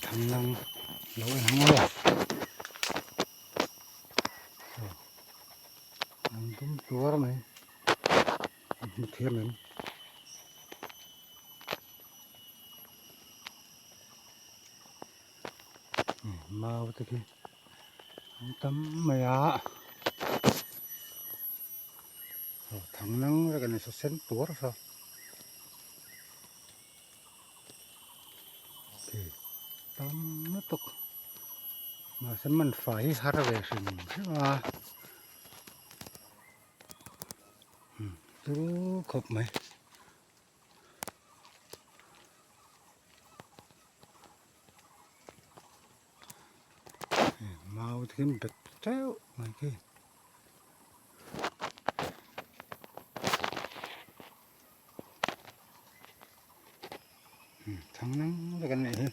Thlangnang lo en ang aw. Saw an dum tuar mai an hmu thiam em. Mau te khi an tam mai a. Saw thangnang vek a ni saw sen tuar saw. Khi tam lutuk mahse man fai hi har ve hrim hrim a turu khawp mai. Mau te khi an bet teuh mai khi. Thang nang vek an nih hi.